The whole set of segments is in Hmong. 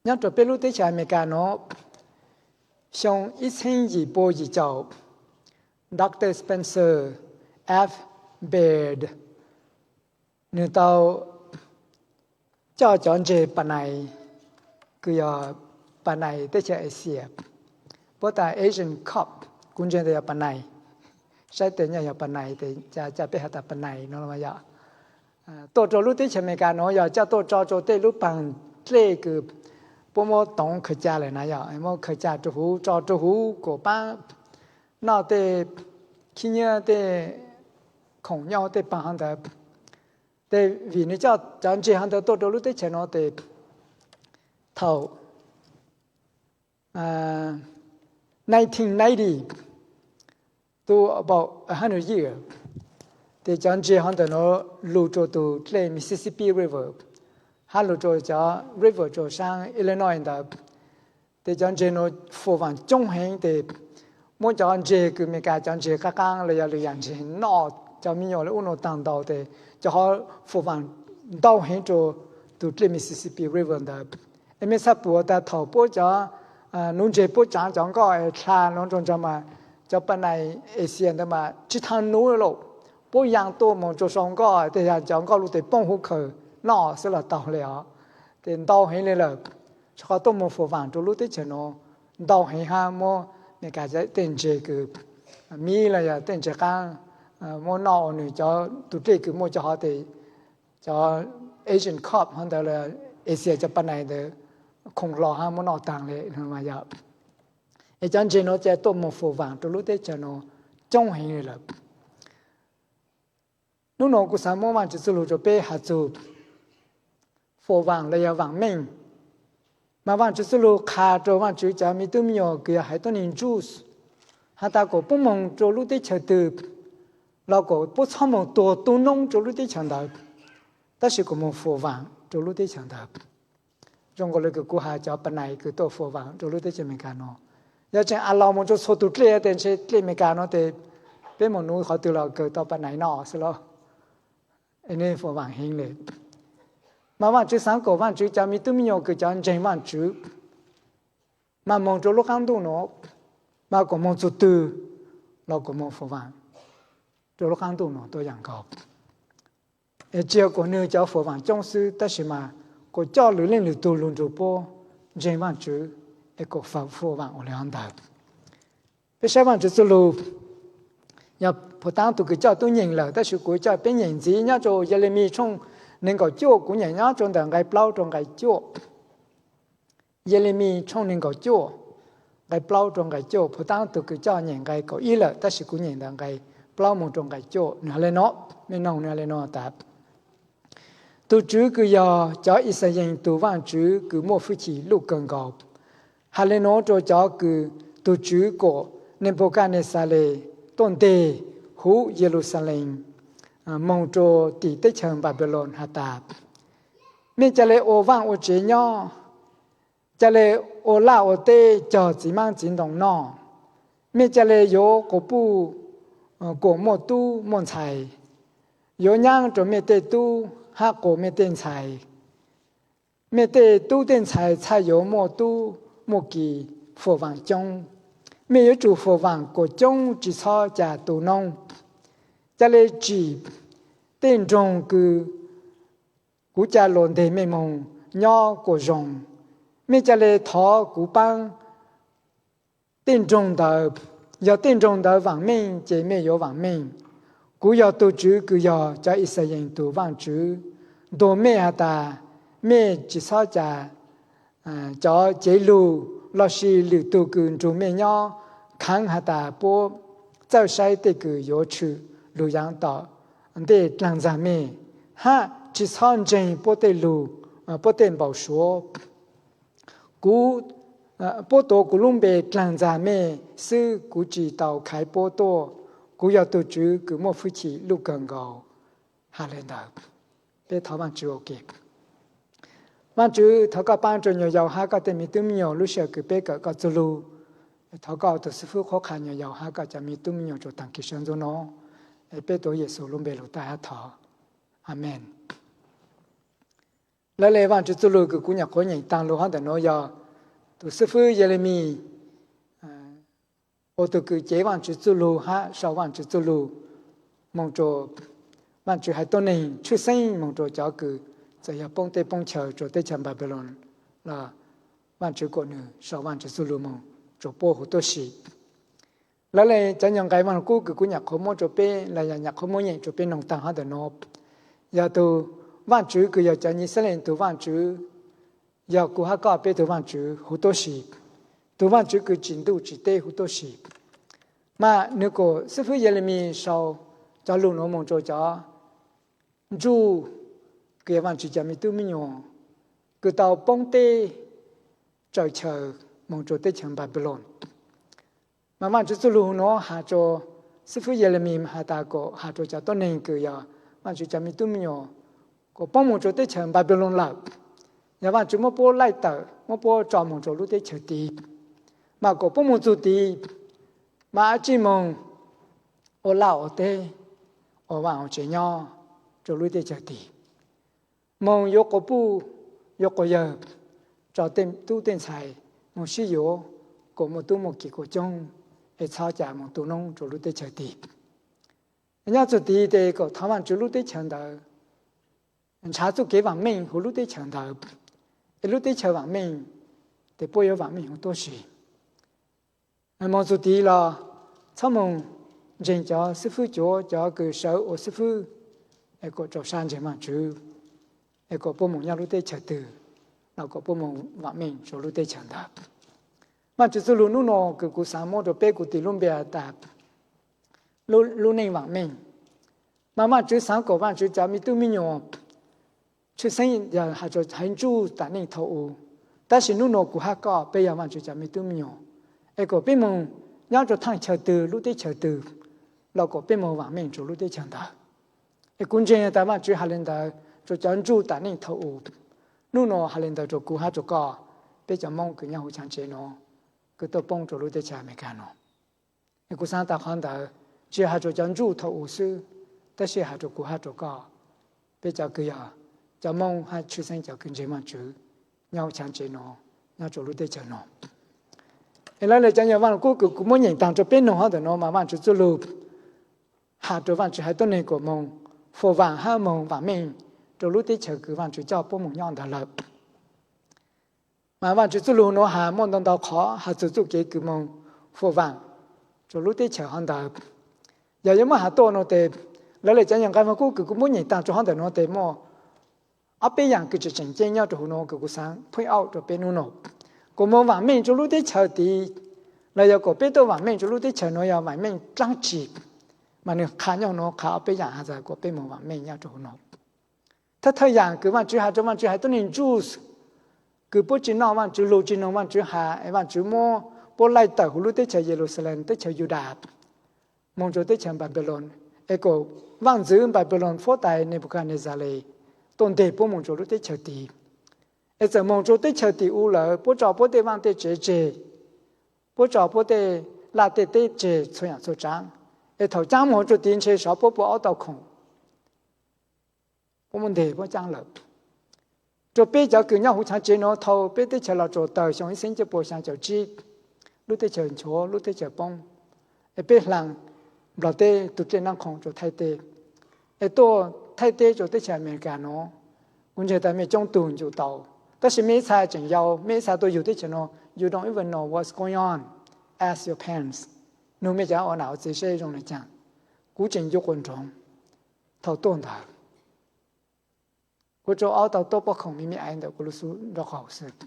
Nyob rau peb lub teb chaws Amelikas nuav, xyoo ib txheeb yim pua yim caum, Doctor Spencer F. Baird nwg tau coj cov ntseg pa nais, kws yog pa nais teb chaws Asia, puab tas Asian carp, kuv ntseeg tas yog pa nais, saib tes nyaj yog pa nais tes ca peb has tas pa nais no yog tuaj rau lub teb chaws Amelikas nuav yog coj tuaj tso rau tej lub paag dlej kws puab muab toov khaws ca lawm na yog muab khaws ca rau huv, tso rau huv kuas paab noj tej khib nyiab tej khoom nyob tej paag hov ntawd. Tes vim nwg coj cov ntseg hov ntawd tuaj rau lub teb chaws nuav tes thaum nineteen ninety, tub about a hundred year, tes cov ntseg hov ntawm nuav lug rua tug dlej Mississippi River, hab lug rua cov river rua saab Illinois ntawd. Tes cov ntseg nuav fuam vaam coob heev tes muab cov ntseg kws Amelikas cov ntseg qaab qaab los yog lwm yaam ntseg noj cov me nyuam le ub nuav taag ntau tes cov hov fuam vaam ntau heev rua tug dlej Mississippi River ntawd. Es mej txhaj pum tas thaum puab cov nuv ntseg puab tsaav cov nkoj es dlha nuav rua ntawd mas cov pa nais Asia ntawd mas tsi taag nuv lawm, puab yaa tuaj moog rua sau nkoj tej yog cov nkoj lug tes poob huv khawm noj xwb los tau le os. Tes ntau heev le lawm, rua qhov tuaj moog fuam vaam rua lub teb chaws nuav ntau heev hab muab Amelikas tej ntseg kws mib los yog tej ntseg qaab muab noj ua nwg cov tug dlej kws muaj cov hov tes cov Asian carp hov ntawd los Asia cov pa nais ntawd khoom hlo hab muab noj taag le. Es cov ntseg nuav ca tuaj moog fuam vaam rua lub teb chaws nuav coob heev le lawm. Nub nuav kuv xaav muab Vaajtswv txuj lug rua peb has txug fuam vaam los yog vaam meej. Mas Vaajtswv txuj lug qha rua Vaajtswv cov me tub me nyuam kws yog haiv tuab neeg Jews has tas kuas puab moog rua lub teb chaws twg los kuas puab txhob moog tuag tu noob rua lub teb chaws ntawd, tab sis kuas moog fuam vaam rua lub teb chaws ntawd. Zoo nkaus le kws kuv has cov pa nais kws tuaj fuam vaam rua lub teb chaws Amelikas nuav, yog tseem a los moog rua txhua tug dlej tes ntshe dlej Amelikas nuav tes peb moog nuv qhov twg los kawg tau pa nais noj xwb lauj. Es nwg fuam vaam heev le. Mas Vaajtswv xaav kuas Vaajtswv cov me tub me nyuam kws cov ntseeg Vaajtswv mas moog rua lub qaab ntuj nuav, mas kuas moog txug twg los kuas moog fuam vaam rua lub qaab ntuj nuav tuab yaam nkaus. Es tsi yog kuas nwg cov fuam vaam coob xwb tab sis mas kuas coj lwm leej lwm tug lug nrug puab ntseeg Vaajtswv, es kuas fuam vaam ua le hov ntawd. Peb saib Vaajtswv txuj lug, yog puag taab tug kws coj tub nyeem lawm tab sis kuv coj peb nyeem ntxiv nyob rua Yelemis tshooj neeg nkaum cuaj, kuv nyeem nyob rua ntawm nqai plaub rua nqai cuaj. Yelemis tshooj neeg nkaum cuaj, nqai plaub rua nqai cuaj, puag taab tug kws coj nyeem nqai kaum ib lawm tab sis kuv nyeem ntawm nqai plaub moog rua nqai cuaj. Nwg has le nuav, mej noog nwg has le nuav tas: Tug Tswv kws yog cov Yixalayees tug Vaajtswv kws muaj hwj chim luj kawg nkaus has le nuav rua cov kws tug Tswv kom Nenpukajnexales tuaj nteg huv Yeluxalees moog rua tim teb chaws Npanpiloos has tas: Mej ca le ua vaaj ua tsev nyob, ca le ua laj ua teb cog txiv maab txiv ntoo noj. Mej ca le yuav quas puj kuas muaj tub muaj ntxhais, yuav nyaab rua mej tej tub hab quas mej tej ntxhais. Mej tej tub tej ntxhais txhaj yuav muaj tub muaj ki, fuam vaam coob. Mej yuav tsum fuam vaam kuas coob tsi txhob ca tu noob. Ca le tsim tej nroog kws kuv ca luas nteg mej moog nyob kuas zoo. Mej ca le thov kuv paab tej nroog ntawd, yog tej nroog ntawd vaam meej ces mej yuav vaam meej. Kuv yog tug Tswv kws yog cov Yixalayees tug Vaajtswv ntuas mej has tas, mej tsi txhob ca cov cev lug lossis lwm tug kws nrug mej nyob khaav has tas puab txawj saib tej kws yuav tshwm lug yaav tom ntej dlaag ntxag mej, hab tsi txhob ntseeg puab tej lug, puab tej npau suav. Kuv, puab tuav kuv lub npe dlaag ntxag mej xwb, kuv tsi tau khaiv puab tuaj. Kuv yog tug Tswv kws muaj hwj chim luj kawg nkaus has le ntawd. Peb thov Vaajtswv ua ke. Vaajtswv, thov koj paab rua nyuas yaus hab koj tej me tub me nyuam lub sij hawm kws peb kawm koj txuj lug. Thov koj tug xib fwb qhuab qha nyuas yaus hab koj cov me tub me nyuam rua taag kis sab ntxuv nuav. Peb tuav Yexus lub npe lug taij hab thov. Amees. Lawv le Vaajtswv txuj lug kws kuv nyam qhuav nyeem taag lug hov ntawm nuav yog tug xib fwb Yelemis ua tug kws cev Vaajtswv txuj lug hab sau Vaajtswv txuj lug moog rua Vaajtswv haiv tuab neeg, tshwj xeeb moog rua cov kws txawm yog poob teb poob chaw rua teb chaws Npabiloos los Vaajtswv kuas nwg sau Vaajtswv txuj lug moog rua puab huv tuab si. Lawv le cov nyuas nqai Vaaj Lug Kub kws kuv nyam qhuav muab rua peb los yog nyam qhuav muab nyeem rua peb noog taag hov ntawm nuav yog tug Vaajtswv kws yog cov Yixalayees tug Vaajtswv, yog kuv hab koj peb tug Vaajtswv huv tuab si, tug Vaajtswv kws tsim ntuj tsim teb huv tuab si. Mas nwg kuas xib fwb Yelemis sau cov lug nuav moog rua cov ntsuj kws yog Vaajtswv cov me tub me nyuam kws tau poob teb tsaws chaw moog rua teb chaws Npabiloos. Mas Vaajtswv txuj lug nuav has rua xib fwb Yelemis has tas kuas has rua cov tuab neeg kws yog Vaajtswv cov me tub me nyuam kuas poob moog rua teb chaws Npabiloos lawm, yog Vaajtswv muab puab laij tawm muab puab tso moog rua lub teb chaws tid, mas kuas puab moog txug tid mas dlaab tsi moog ua laj ua teb, ua vaaj ua tsev nyob rua lub teb chaws tid, moog yuav quas puj yuav quas yawg, tso tej tub tej ntxhais moog sib yuav, kuas muaj tub muaj kiv kuas coob, es txhob cas moog tu noob rua lub teb chaws tid. Nyob txug tid tes kuas thov Vaajtswv lub teb chaws ntawd nrhav txuj kev vaam meej huv lub teb chaws ntawd, es lub teb chaws vaam meej tes puab yuav vaam meej huv tuab si. Moog txug tid los txhob moog ntseeg cov xib fwb cuav, cov kws sawv ua xib fwb, es kuas rau sab ntseeg Vaajtswv, es kuas puab moog nyob lub teb chaws twg los kuas puab moog vaam meej rua lub teb chaws ntawd. Vaajtswv txuj lug nub nua kws kuv xaav muab rua peb kuv tis lub npe tas lub neej vaam meej. Mas Vaajtswv xaav kuas Vaajtswv cov me tub me nyuam tshwj xeeb yog has rua haiv ntsuj tam neej thaum u, tab sis nub nua kuv hab koj peb yog Vaajtswv cov me tub me nyuam, es kuas peb moog nyob rua thaaj chaw twg lub teb chaws twg los kuas peb moog vaam meej rua lub teb chaws ntawd. Es kuv ntseeg tas Vaajtswv has le ntawd rua cov ntsuj tam neej thaum u, nub nua has le ntawd rua kuv hab rua koj, peb cov Moob kws nyob huv chaav tsev nuav, kws tuaj poob rua lub teb chaws Amelikas nuav. Es kuv xaav tas qhov ntawd tsi has rua cov ntsuj thaum u xwb, tab sis has rua kuv hab rua koj, peb cov kws yog cov Moob hab tshwj xeeb cov kws ntseeg Vaajtswv nyob huv chaav tsev nuav, nyob rua lub teb chaws nuav. Es lawv le cov nyuas Vaaj Lug Kub kws kuv muab nyeem taag rua peb noog hov ntawm nuav mas Vaajtswv txuj lug has rua Vaajtswv haiv tuab neeg kuas moog fuam vaam hab moog vaam meej rua lub teb chaws kws Vaajtswv coj puab moog nyob ntawd lawm. Mas Vaajtswv txuj lug nuav has muaj ntau ntau qhov has txug txuj kev kws moog fuam vaam rua lub teb chaws hov ntawd. Yog yuav muab has tuaj nuav tes, lawv le cov nyuas nqai Vaaj Lug Kub kws kuv muab nyeem taag rua hov ntawm nuav tes muaj ob peb yaam kws tseem tseem ceeb nyob rua huv nuav kws kuv xaav point out rua peb nub nua. Kuas moog vaam meej rua lub teb chaws tid, los yog kuas peb tuaj vaam meej rua lub teb chaws nuav yog vaam meej dlaab tsi, mas nwg qha nyob huv nuav qha ob peb yaam has tas kuas peb moog vaam meej nyob rua huv nuav. Thawj thawj yaam kws Vaajtswv has rua Vaajtswv haiv tuab neeg ntsuj kws puab tsi noj Vaajtswv lug, tsi noog Vaajtswv has, es Vaajtswv muab puab laij tawm huv lub teb chaws Yeluxalees, teb chaws Yudas, moog rua teb chaws Npabiloos, es kuas vaaj ntxwv Npabiloos huab tais Nebukhadnezales tuaj nteg puab moog rua lub teb chaws tid. Es txawm moog rua teb chaws tim u lawm, puab tso puab tej vaaj tej tsev tseg, puab tso puab tej laj tej teb tseg txhua yaam txhua tsaav, es thaum caab moog rua tid ntshe sov puab pua aub tau khoom, puab muab nteg puab caab lawm. Rua peb cov kws nyob huv chaav tsev nuav, thaum peb teb chaws los tsuas taws xyoo ib txhiab cuaj pua xyaa caum tsib, lub teb chaws nchuav, lub teb chaws poob, es peb hlaang Nplog teb tug dlej Naab Qhoom rua Thaij teb, es tuaj Thaij teb rua teb chaws Amelikas nuav, kuv ntseeg tas mej coob tug ncu tau, tab sis mej ib txha tseem yau, mej ib txha tuaj yug teb chaws nuav, you don't even know what's going on. Ask your parents. Nug mej cov ua nam ua txiv seb zoo le caag. Kuv tseem ncu quas nroog thaum tuaj ntawd. Kuv rua aub tau tuab pob khoom me me aiv ntawm kuv lub xub nraub qaum xwb.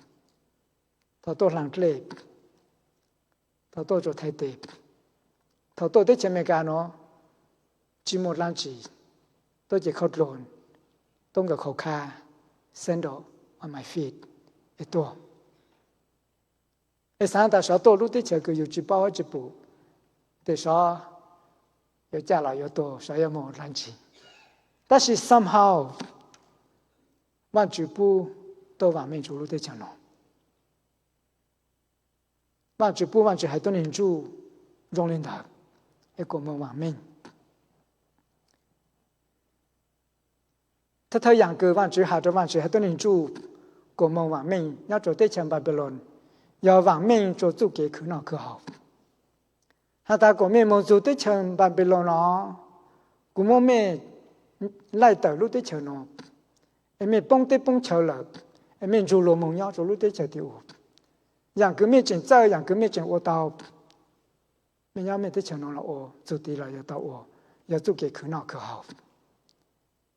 Thaum tuaj hlaang dlej, thaum tuaj rua Thaij teb, thaum tuaj teb chaws Amelikas nuav, tsi muaj dlaab tsi, tuab ces khauj dluag, tuab nkawm khau khab, sandal on my feet, es tuaj. Es xaav tas sov tuaj lub teb chaws kws yug tsi paub hab tsi pum, tes sov yuav caj los yuav tuag, sov yuav moog dlaab tsi. Tab sis somehow, Vaajtswv pub tuaj vaam meej rua lub teb chaws nuav. Vaajtswv pub Vaajtswv haiv tuab neeg ntsuj zoo le ntawd, es kuas moog vaam meej. Thawj thawj yaam kws Vaajtswv has rua Vaajtswv has tuab neeg ntsuj kuas moog vaam meej nyob rua teb chaws Npanpiloos, yog vaam meej rua txuj kev khwv noj khwv haus. Has tas kuas mej moog txug teb chaws Npanpiloos no, kuv muab mej laij tawm lub teb chaws no, es mej poob teb poob chaw lawm, es mej ntsug luas moog nyob rua lub teb chaws tim ub. Yaam kws mej tseem txawj, yaam kws mej tseem ua tau, mej nyob mej teb chaws no los ua, txug tid los yuav tau ua, yog txuj kev khwv noj khwv haus.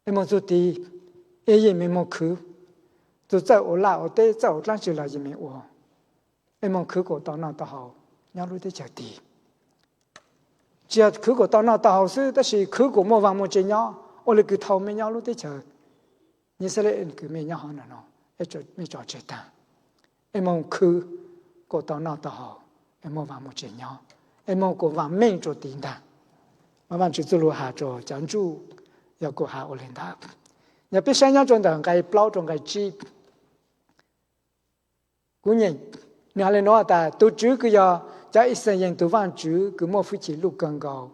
Es moog txug tid, es yeej mej moog khwv, txug txawj ua laj ua teb, txawj ua dlaab tsi los yeej mej ua, es moog khwv kuas tau noj tau haus nyob lub teb chaws tid. Tsis yog khwv kuas tau noj tau haus xwb, tab sis khwv kuas muaj vaaj muaj tse nyob, ua le kws thaus mej nyob lub teb chaws Yixalayees kws mej nyob hov no, mej tso tseg taag, es moog khwv kuas tau noj tau haus, es muaj vaaj muaj tse nyob, es moog kuas vaam meej rua tid ntaag. Mas Vaajtswv txuj lug has rua cov ntsuj, yog kuas has ua le ntawd. Yog peb saib nyob rua ntawm nqai plaub rua nqai tsib, kuv nyeem, nwg has le nuav tas, Tug Tswv kws yog cov Yixalayees tug Vaajtswv kws muaj hwj chim luj kawg nkaus,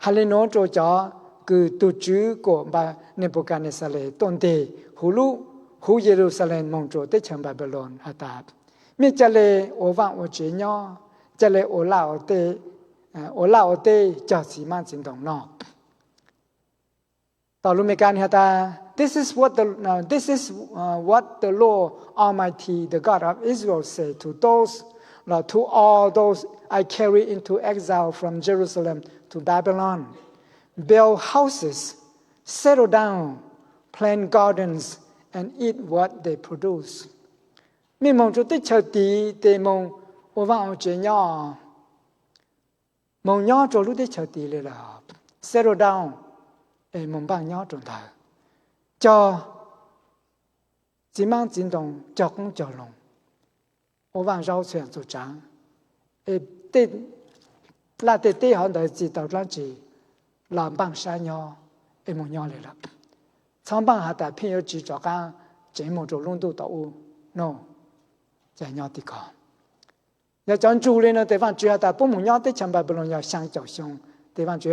has le nuav rua cov kws tug Tswv kuam Nenpukajnexales tuaj nteg huv lub, huv Yeluxalees moog rua teb chaws Npanpiloos has tas, mej ca le ua vaaj ua tsev nyob, ca le ua laj ua teb, ua laj ua teb cog txiv maab txiv ntoo noj. Tau lug Meskas nwg has tas, this is what the, uh, this is, uh, what the Lord Almighty, the God of Israel, said to those, uh, to all those I carried into exile from Jerusalem to Babylon. Build houses, settle down, plant gardens, and eat what they produce. Mej moog rua teb chaws tid tes moog ua vaaj ua tsev nyob, moog nyob rua lub teb chaws tid le lawm, settle down, es moog npaaj nyob rua ntawd, cog txiv maab txiv ntoo, cog qoob cog loo, ua vaaj zaub txhua yaam txhua tsaav, es tej laj tej teb hov ntawd txi tau dlaab tsi los npaaj sab nyob, es moog nyob le lawm. Txhob npaaj has tas pheej yuav tsiv rov qaab tseev moog rua lub ntuj tau ub no, ca nyob ti ko. Yog cov ntsug le no tes Vaajtswv has tas puab moog nyob teb chaws Npanpiloos yog xyaa caum xyoo, tes Vaajtswv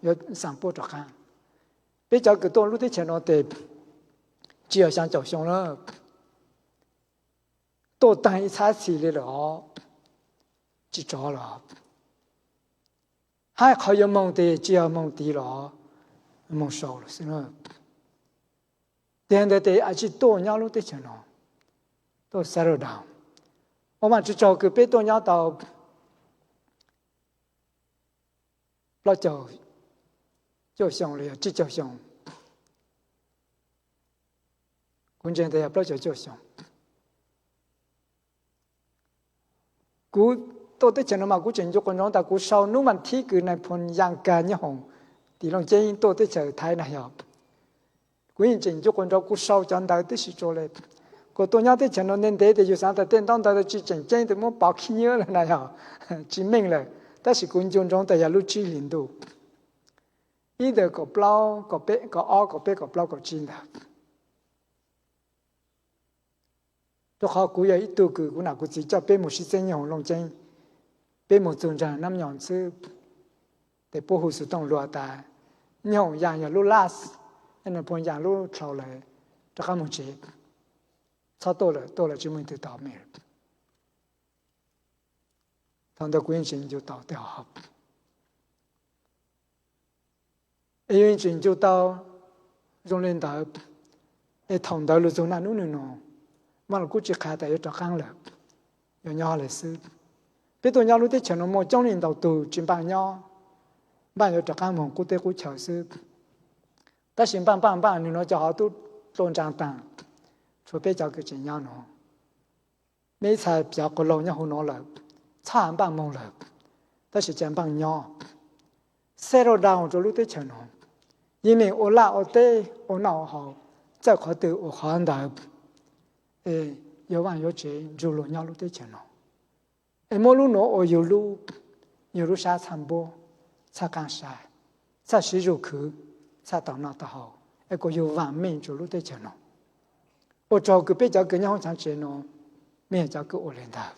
yuav xaa puab rov qaab. Peb cov kws tuaj lub teb chaws no tes tsi yog xyaa caum xyoo na, tuaj taag ib txhab txhis le lawm os, tsi rov lawm. Hab qhov yuav moog tes tsi yog moog tid los, moog sau lawm xwb na. Tes ntawd tes a tsi tuaj nyob lub teb chaws no, tuaj settle down. Ua Vaajtswv tsaug kws peb tuaj nyob tau plaub caug cuaj xyoo los yog tsib caug xyoo, kuv ntseeg tas yog plaub caug cuaj xyoo. Kuv tuaj teb chaws no mas kuv tseem ncu quas ntsoov tas kuv sau nub vaaj thib kws Nais Phoo Yaj Kag nyob hoom tim Looj Ceeb tuaj teb chaws Thaib na yog, kuv yeej tseem ncu quas ntsoov kuv sau cov ntawv tib si rua le. Kuas tuaj nyob teb chaws no ntev ntev tes yug xaav tas tej ntaub ntawv tsi tseem ceeb tes muab pov khib nyiab lawm na yog, tsi meej lawm, tab sis kuv ncu ntsoov tas yog lub tsib hlis ntuj, ib ntawm kaum plaub, kaum peb, kaum ob, kaum peb, kaum plaub, kaum tsib ntawd. Rua qhov kuv yog ib tug kws kuv nam kuv txiv coj peb moog sib txeeb nyob hoom Looj Ceeb, peb moog txug nraag Nab Nyoos xwb, tes puab hu xov tooj lug tas nyob hoom Yaj yog lub last, Nais Phoo Yaj lub dlhau lawm, rov qaab moog tsev, txhob tuaj lawm, tuaj lawm tsi muaj leej twg tau mej. Thaum ntawd kuv yeej tseem ncu tau tej hom hauv, es yug yeej tseem ncu tau zoo le ntawd. Es thaum ntawd lug txug naj nub nwg nua, Vaaj Lug Kub tsi qha tas yuav rov qaab lawm, yuav nyob le xwb. Peb tuaj nyob lub teb chaws no muaj coob leej ntau tug tsi npaaj nyob, npaaj yuav rov qaab moog qub teb qub chaw xwb. Tab sis npaaj npaaj npaaj nwg nua cov hov tub dlua nraag taag, tshuav peb cov kws tseem nyob nua. Mej ib txha piav quas laug nyob huv nuav lawm, txhaj npaaj moog lawm, tab sis ca npaaj nyob, settle down rua lub teb chaws no, yeej meem ua laj ua teb ua noj ua haus, txawj qhov twg ua qhov ntawd, es yuav vaaj yuav tsev ntsug luas nyob lub teb chaws no, es muab lub nuav ua yug lub, yug lub sab txhaj npuab, txhaj qaab sai, txhaj siv zug khwv, txhaj tau noj tau haus, es kuas yug vaam meej rua lub teb chaws no. Ua tsaug kws peb cov kws nyob hoob chaav tsev nuav, mej yog cov kws ua le ntawd,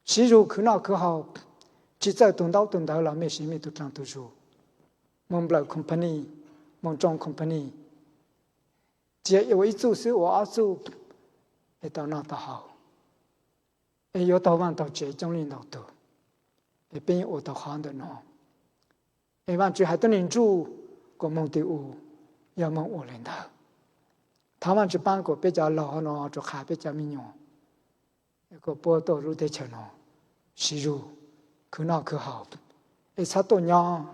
siv zug khwv noj khwv haus, tsi txawj tug ntaub tug ntawv los mej siv mej tug dlaag tug zug, moog nplawm company, moog tsoo company, Tsis yog ua ib txuj xwb, ua ob txuj, es tau noj tau haus, es yuav taug vaj taug tsev coob leej ntau tus, es peb yeej ua tau qhov ntawm no. Es Vaajtswv haiv tuab neeg ntsuj kom moog tim u, yog moog ua le ntawd. Thov Vaajtswv paab kom peb cov laug hov no rua qha peb cov me nyuam, kom puab tuaj lub teb chaws no, siv zug khwv noj khwv haus, es txhob tuaj nyob,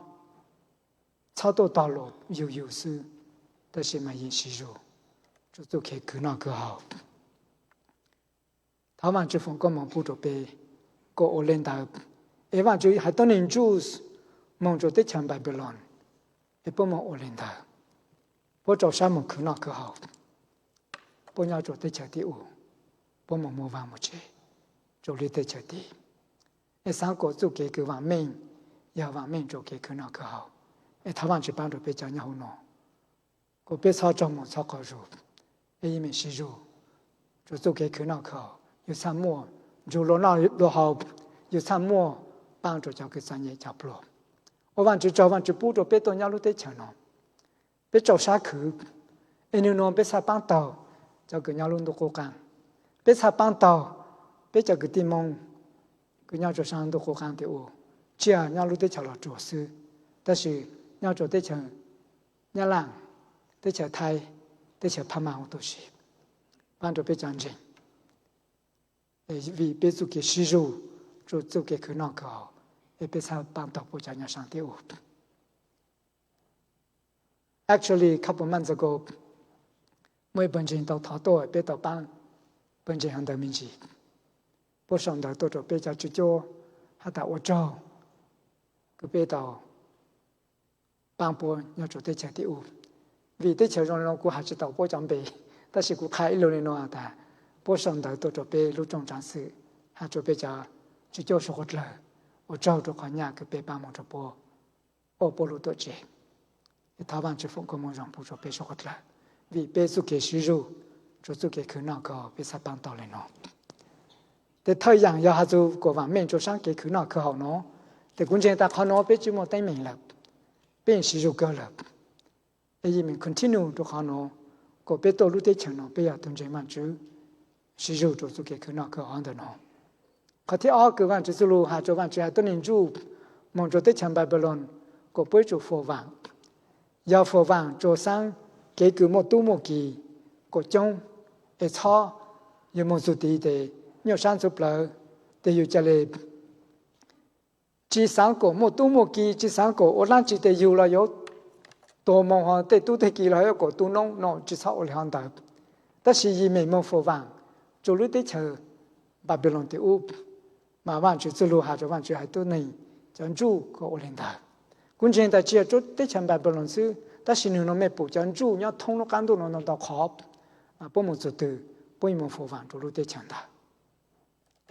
txhob tuaj tog lus yug yug xwb, tab sis mas yeej siv zug rua txuj kev khwv noj khwv haus. Thov Vaajtswv foom koob moov pub rua peb kom ua le ntawd. Es Vaajtswv haiv tuab neeg ntsuj moog rua teb chaws Npanpilon, es puab moog ua le ntawd. Puab rau sab moog khwv noj khwv haus, puab nyob rua teb chaws tim u, puab moog muaj vaaj muaj tsev rua lub teb chaws tid. Es xaav kom txuj kev kws vaam meej yog vaam meej rua kev khwv noj khwv haus. Es thov Vaajtswv paab rua peb cov nyob huv no, kom peb txhob raug moog txhob qaug zug, es yeej meem siv zug rua txuj kev khwv noj khwv haus. Yug txhaj muaj nrug luas noj luas haus, yug txhaj muaj paab rua cov kws txom nyem cov pluag. Ua Vaajtswv tsaug, Vaajtswv pub rua peb tuaj nyob lub teb chaws no. Peb rau sab khwv, es nwg nua peb txhaj paab taug cov kws nyob lub ntuj qub qaab. Peb txhaj paab taug peb cov kwv tij Moob kws nyob rua saab ntuj qub qaab tim u, tsi yog nyob lub teb chaws Los Tsuas xwb, tab sis nyob rua teb chaws Nyab Laaj, teb chaws Thaib, teb chaws Phab Maj huv tib si, paab rua peb cov ntseeg. Vim peb txuj kev siv zug rua txuj kev khwv noj khwv haus, es peb txhaj paab taug puab cov nyob saab tim u. Actually, couple months ago, muaj ib pawg ntseeg tau thov tuaj, peb tau paab pawg ntseeg hov ntawd me ntsis. Puab sau ntawv tuaj rua peb cov tswv cuab has tas ua tsaug kws peb tau paab puab nyob rua teb chaws tim u. Vim teb chaws zoo le nuav kuv has tsi tau puab cov npe, tab sis kuv qha ib lug le nuav tas puab sau ntawv tuaj rua peb lub rooj tsaav xwm, has rua peb cov tswv cuab suav dlawg, ua tsaug rua qhov nyaj kws peb paab moog rua puab, ua puab lub tuam tsev. Thov Vaajtswv foom koob moov zoo pub rua peb suav dlawg, vim peb txuj kev siv zug rua txuj kev khwv noj khwv haus peb txhaj paab taug le nuav. Tes thawj yaam yog has txug kuas vaam meej rua saab kev khwv noj khwv haus nuav, tes kuv ntseeg tas qhov nuav peb tsi muaj teeb meem lawm, peb yeej siv zug kawg lawm. Es yeej meem continue rua qhov nuav, kuas peb tuaj lub teb chaws nuav peb yog tug ntseeg Vaajtswv, siv zug rua txuj kev khwv noj khwv haus ntawm nuav. Qhov thib ob kws Vaajtswv txuj lug has rua Vaajtswv haiv tuab neeg ntsuj moog rua teb chaws Npanpilon, kuas puab yuav tsum fuam vaam. Yog fuam vaam rua saab kev kws muaj tub muaj ki kuas coob, es txhob, yug moog txug tid tes nyuaj sab ntxhuv plawv, tes yug ca le tsi xaav kuas muaj tub muaj ki, tsi xaav kuas ua dlaab tsi tes yug los yuav tuag moog, ho tej tub tej ki los yuav kuas tu noob no, tsi txhob ua le hov ntawd. Tab sis yeej meem moog fuam vaam rua lub teb chaws Npanpilon tim ub, mas Vaajtswv txuj lug has rua Vaajtswv haiv tuab neeg cov ntsuj kuas ua le ntawd. Kuv ntseeg tas tsi yog teb chaws Npanpilon xwb, tab sis nwg nuav mej pum cov ntsuj nyob thoob lub qaab ntuj nuav ntau ntau qhov, puab moog txug twg puab yeej moog fuam vaam rua lub teb chaws ntawd.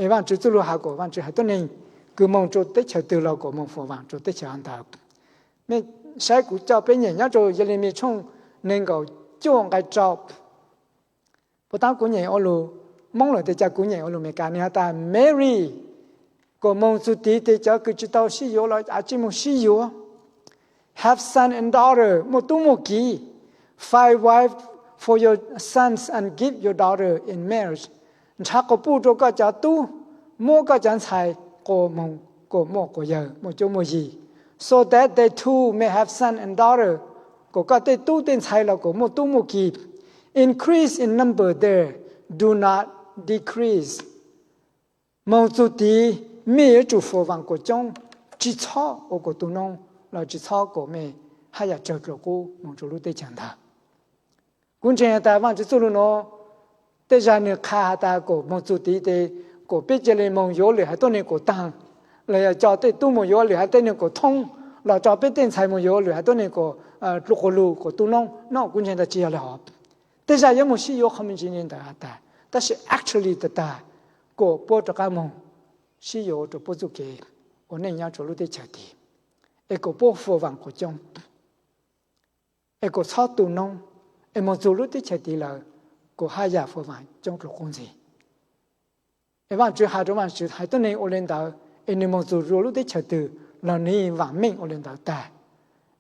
Es Vaajtswv txuj lug has kuas Vaajtswv haiv tuab neeg kws moog rua teb chaws twg los kuas moog fuam vaam rua teb chaws hov ntawd. Mej saib kuv coj peb nyem nyob rua Yelemis tshooj neeg nkaum cuaj nqai rau. Puag ta kuv nyem ua lug Moob lawm tes ca kuv nyem ua lug Meskas, nwg has tas Mary kuas moog txug tid tes cov kws tsi tau sib yuav los av tsij moog sib yuav. Have son and daughter, muaj tub muaj ki. Find wife for your sons and give your daughter in marriage. Nrhav quas puj rua koj cov tub, muab koj cov ntxhais quas moog kuas muaj quas yawg, muaj cuab muaj yig. So that they too may have son and daughter, kuas koj tej tub tej ntxhais los kuas muaj tub muaj ki. Increase in number there, do not decrease. Moog txug tid mej yuav tsum fuam vaam kuas coob, tsi txhob ua kuas tu noob los tsi txhob kuas mej haj yam tsawg dlua qub moog rua lub teb chaws ntawd. Kuv ntseeg has tas Vaajtswv txuj lug nuav, tej zag nwg qha has tas kuas moog txug tid tes kuas peb ca le moog yuav lwm haiv tuab neeg kuas taag, los yog coj tej tub moog yuav lwm haiv tuab neeg kuas thoob, los coj peb tej ntxhais moog yuav lwm haiv tuab neeg kuas dlua quas lug kuas tu noob no. Kuv ntseeg tas tsi yog le hov. Tej zag yuav moog sib yuav qhov me ntsis le ntawd has tas, tab sis actually tag tag kuas puab rov qaab moog sib yuav rua puab txuj kev ua neej nyob rua lub teb chaws tid, es kuas puab fuam vaam kuas coob, es kuas txhob tu noob, es moog txug lub teb chaws tid lawm kuas haj yam fuam vaam coob dlua qub ntxiv. Es Vaajtswv has rua Vaajtswv haiv tuab neeg ua le ntawd, es nwg moog txug rua lub teb chaws twg los nwg vaam meej ua le ntawd tag.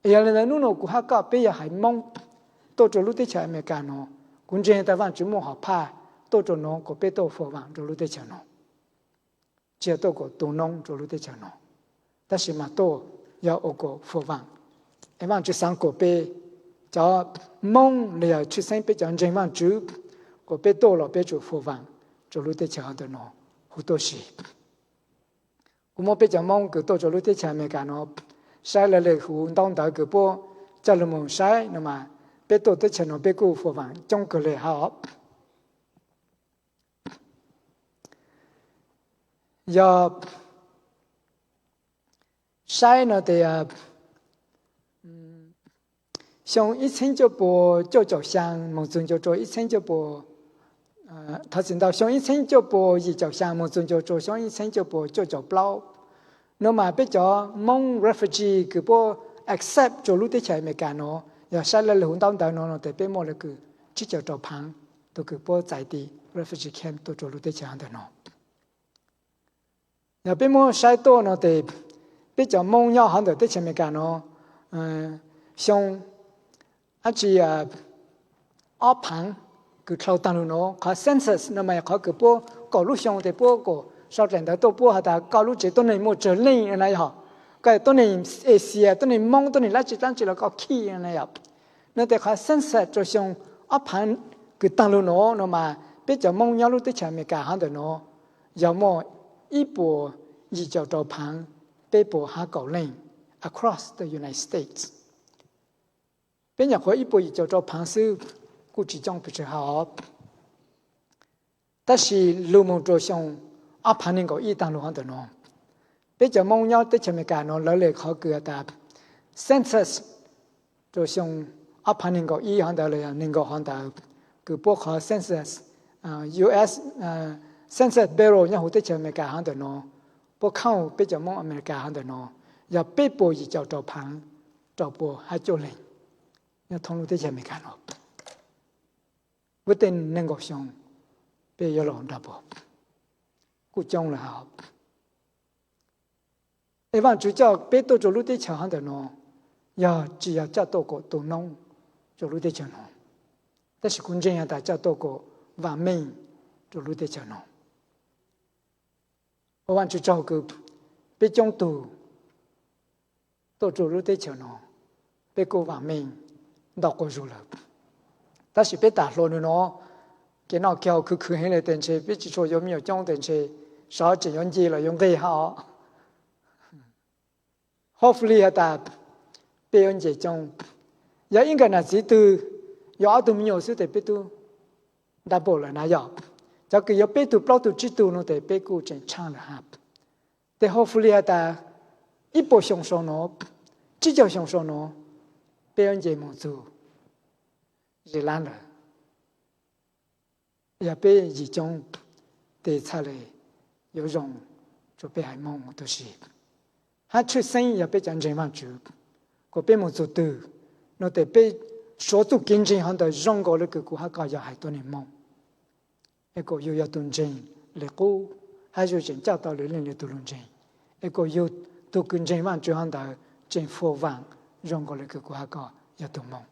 Es yog le ntawd nub nua kuv hab koj peb yog haiv Moob tuaj rua lub teb chaws Amelikas nuav, Kuv ntseeg tas Vaajtswv muaj hom phaj tuaj rua nuav kuas peb tuaj foob vaam rua lub teb chaws nuav, tsi yog tuaj kuas tu noob rua lub teb chaws nuav, tab sis mas tuaj yog ua kuas foob vaam. Es Vaajtswv xaav kuas peb cov Moob los yog tshwj xeeb peb cov ntseeg Vaajtswv, kuas peb tuaj los peb tsum foob vaam rua lub teb chaws hov ntawm nuav huv tuaj si. Kuv muab peb cov Moob kws tuaj rua lub teb chaws Amelikas nuav saib lawv le huv ntaub ntawv kws puab coj lug moog saib no mas, peb tuaj teb chaws nuav peb kuj foob vaam coob kawg le hab. Yog saib no tes xyoo ib txheeb cuaj pua cuaj caum xyaa moog txug ncua rua ib txheeb cuaj pua, thov txim ntau, xyoo ib txheeb cuaj pua yim caum xyaa moog txug ncua rua xyoo ib txheeb cuaj pua cuaj caum plaub, no mas peb cov Moob refugee kws puab accept rua lub teb chaws Amelikas nuav, yog saib lawv le huv ntaub ntawv nuav no tes peb muaj le kws tsib caug rau phaav tug kws puab txais ti refugee camp tuaj rua lub teb chaws hov ntawm nuav. Yog peb muab saib tuaj no tes peb cov Moob nyob hov ntawm teb chaws Amelikas nuav, xyoo dlaab tsi ob phaav kws dlhau taag lug nuav, qhov census no mas qhov kws puab kaum lub xyoo tes puab kuas sau dlaim ntawv tuaj puab has tas koj lub tsev tuab neeg muaj tsawg leej no na yog, koj tuab neeg Asia, tuab neeg Moob, tuab neeg dlaab tsi dlaab tsi los koj khij no na yog. No tes qhov census rua xyoo ob phaav kws taag lug nuav no mas peb cov Moob nyob lub teb chaws Amelikas hov ntawm nuav yog muaj ib puas yim caum rau phaav peb puas hab kaum leej across the United States. Peb nyuam qhuav ib puas yim caum rau phaav xwb, kuj tsi coob pes tsawg hab. Tab sis lug moog rua xyoo ob phaav neeg nkaum ib taag lug hov ntawm nuav, peb cov Moob nyob teb chaws Amelikas nuav lawv le qhov kws has tas census rua xyoo ob phaav neeg nkaum ib hov ntawd los yog neeg nkaum hov ntawd kws puab qhov census, U S Census Bureau nyob huv teb chaws Amelikas hov ntawm nuav, puab count peb cov Moob Amelikas hov ntawm nuav yog peb puas yim caum rau phaav rau puas hab cuaj leeg nyob thoob lub teb chaws Amelikas nuav. Within nees nkaum xyoo peb yuav luag double, kuj coob lawm hab. Es Vaajtswv coj peb tuaj rua lub teb chaws hov ntawm nuav yog tsi yog coj tuaj kuas tu noob rua lub teb chaws nuav, tab sis kuv ntseeg has tas coj tuaj kuas vaam meej rua lub teb chaws nuav. Ua Vaajtswv tsaug kws peb coob tug tuaj rua lub teb chaws nuav, peb kuj vaam meej ntau quas zug lawm. Tab sis peb taam hluas nub nuav, kev noj kev haus khwv khwv heev le tes ntshe peb tsi tshua yuav me nyuam coob tes ntshe sov tseem yuav nce los yuav nqeg hab. Hopefully has tas peb yuav nce coob. Yog ib nkawm nam txiv twg yuav ob tug me nyuam xwb tes peb tub double lawm na yog. Cov kws yuav peb tug plaub tug tsib tug no tes peb kuj tseem tshaaj lawm hab. Tes hopefully has tas ib puas xyoo sau nuav, tsib caug xyoo sau nuav, peb yuav nce moog txug ze lab lawm. Yog peb yim coob tes txhaj le yuav zoo rua peb haiv Moob huv tuaj si. Hab tshwj xeeb yog peb cov ntseeg Vaajtswv, kuas peb moog txug twg no tes peb suav txuj kev ntseeg hov ntawd zoo nkaus le kws kuv hab koj yog haiv tuab neeg Moob. Es kuas yug yog tug ntseeg le qub, hab yug tseem coj tau le leej le tug lug ntseeg. Es kuas yug tug kws ntseeg Vaajtswv hov ntawd tseem foob vaam zoo nkaus le kws kuv hab koj yog tug Moob.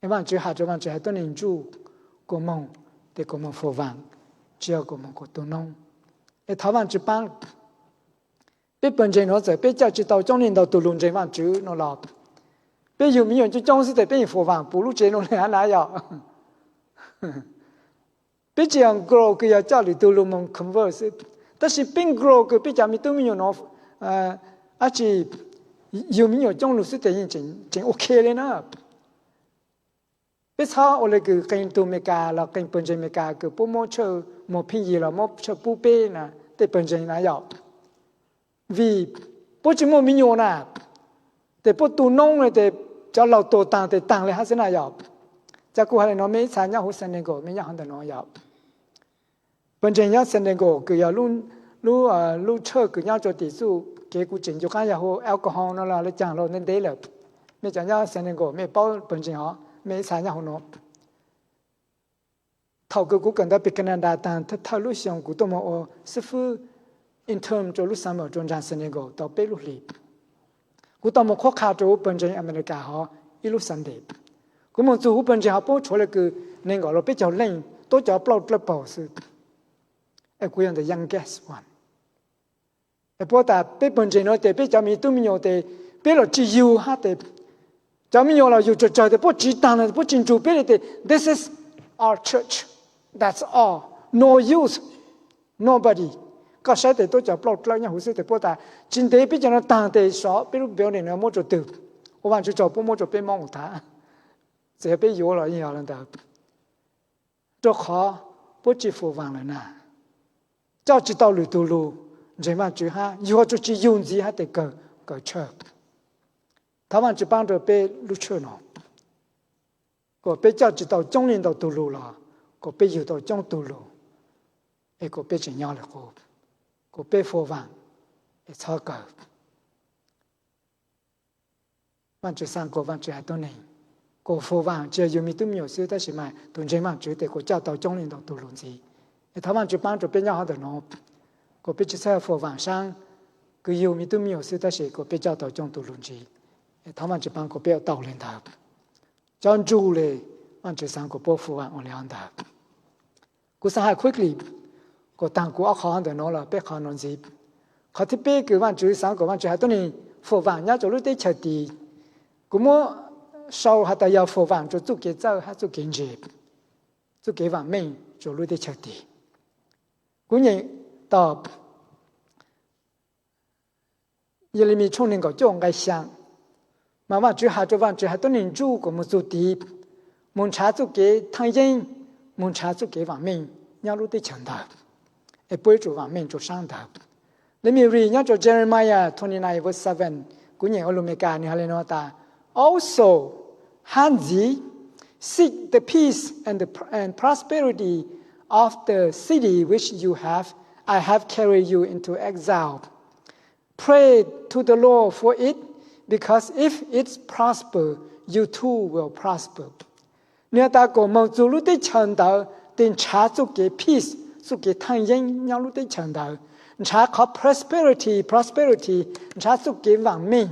Es Vaajtswv has rua Vaajtswv haiv tuab neeg ntsuj kuas moog, tes kuas moog foob vaam, tsi yog kuas moog kuas tu noob. Es thov Vaajtswv paab, peb pawg ntseeg nuav txawm peb coj tsi tau coob leej ntau tug lug ntseeg Vaajtswv no los, peb yug me nyuam coob coob xwb tes peb yeej foob vaam puv lub tsev nuav le hab na yog. Peb tsi yog grow kws yog coj lwm tug lug moog convert xwb, tab sis peb grow kws peb cov me tub me nyuam nuav, dab tsi, yug me nyuam coob lug xwb tes yeej tseem ok le na. Peb txhob ua le kws qee tug Amelikas los qee pawg ntseeg Amelikas kws puab muab tshawj muag pheej yig los muab tshawj pub peb na, tej pawg ntseeg na yog. Vim puab tsi muaj me nyuam na, tes puab tu noob le tes cov laug tuag taag tes taag le hab xwb na yog. Cas kuv has le nuav mej ib txha nyob huv San Diego mej nyob hov ntawm nuav yog. Pawg ntseeg nyob San Diego kws yog lub, lub tshawj kws nyob rua tim txuj kev kuv tseem ncu qaab yog hu alcohol no los le caag los ntev ntev lawm. Mej cov nyob San Diego mej paub pawg ntseeg hov, mej ib txha nyob huv nuav. Thaum kws kuv kawm ntawv pem Canada taag thawj lub xyoo kuv tuaj moog ua xib fwb intern rua lub summer rua nraag San Diego tau peb lub hlis. Kuv tau moog qhuab qha rua pawg ntseeg Amelikas hov ib lub Sunday. Kuv moog txug huv pawg ntseeg hov puab tshuav le kws neeg nkaum los peb caug leej, tuab cov plaub dlawb paug xwb. Es kuv yog the youngest one. Es puab tas peb pawg ntseeg nuav tes peb cov me tub me nyuam tes peb los tsis yug hab tes cov me nyuam los yug tsawg tsawg tes puab tsis taag le, puab tsis nrug peb le tes this is our church, that's all, no youth, nobody. Koj saib tes tuab cov plaub dlawb nyob huv xwb tes puab tas tsis ntev peb cov nuav taag tes xyov peb lub building nuav muab rua twg. Ua Vaajtswv tsaug puab muab rua peb Moob tag, txawm yog peb yuav los yog le ntawd, rua qhov puab tsis foob vaaj lawm na. Coj tsis tau lwm tug lug ntseeg Vaajtswv hab yuav tsum tsis yug ntxiv hab tes kawg, kawg tshaj. Thov Vaajtswv paab rua peb lub tshaj no, kuas peb coj tsis tau coob leej ntau tug lug los kuas peb yug tau coob tug lug, es kuas peb tseem nyob le qub, kuas peb foob vaaj, es txhob kawg. Vaajtswv xaa kuas Vaajtswv has tuab neeg, kuas foob vaaj tsis yog yug me tub me nyuam xwb tab sis mas tug ntseeg Vaajtswv tes kuas coj tau coob leej ntau tug lug ntxiv. Es thov Vaajtswv paab rua peb nyob hov ntawm no, kuas peb tsis txhob foob vaaj saab kws yug me tub me nyuam xwb tab sis kuas peb coj tau coob tug lug ntxiv. Es thov Vaajtswv paab kuas peb ua tau le ntawd. Cov ntsuj le, Vaajtswv xaa kuas puab foob vaaj ua le hov ntawd. Kuv xaa has quickly, kuas taag kuv ob qho ntawm no los peb qho no ntxiv. Qhov thib peb kws Vaajtswv xaa kuas Vaajtswv has tuab neeg foob vaaj nyob rua lub teb chaws tid, kuv muab sau has tas yog foob vaaj rua txuj kev txawj hab txuj kev ntse, txuj kev vaam meej rua lub teb chaws tid. Kuv nyeem tau Yelemis tshooj neeg nkaum cuaj nqai xyaa, mas Vaajtswv has rua Vaajtswv has tuab neeg ntsuj kuas moog txug tid, moog nrhav txuj kev thaaj yeeb, moog nrhav txuj kev vaam meej nyob lub teb chaws ntawd, es puab yuav tsum vaam meej rua saab ntawd. Let me read nyob rua Jeremiah twenty nine verse seven, kuv nyeem ua lug Amelikas nwg has le nuav tas, Also, hab ntxiv, seek the peace and the pr- and prosperity of the city which you have I have carried you into exile. Pray to the Lord for it, because if it prosper, you too will prosper. Nwg has tas kuas moog txug lub teb chaws ntawd tes nrhav txuj kev peace, txuj kev thaaj yeeb nyob lub teb chaws ntawd, nrhav qhov prosperity, prosperity, nrhav txuj kev vaam meej.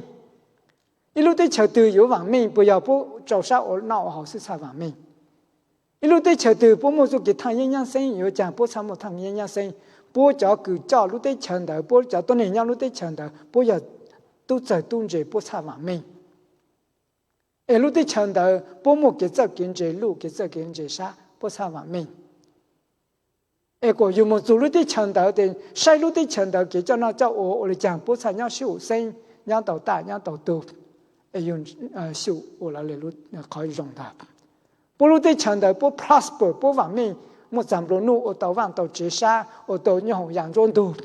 Ib lub teb chaws twg yuav vaam meej puas yog puab rau sab ua noj ua haus xwb txhaj vaam meej? Ib lub teb chaws twg puab muaj txuj kev thaaj yeeb nyab xeeb yuav caag puab txhaj muaj thaaj yeeb nyab xeeb? Puab cov kws coj lub teb chaws ntawd, puab cov tuab neeg nyob lub teb chaws ntawd puab yog tub txawg tub ntse puab txhaj vaam meej. Es lub teb chaws ntawd puab muaj kev txawj kev ntse luj kev txawj kev ntse sab puab txhaj vaam meej. Es kuas yug moog txug lub teb chaws ntawd tes saib lub teb chaws ntawd kev coj noj coj ua ua le caag puab txhaj nyob sib haum xeeb, nyob tau taj nyob tau tug, es yug xyum ua lawv le qhov zoo ntag. Puab lub teb chaws ntawd puab prosper puab vaam meej, muaj txag nplua nuj ua tau vaaj tau tsev sab ua tau nyob hoom yaam nruab ntug,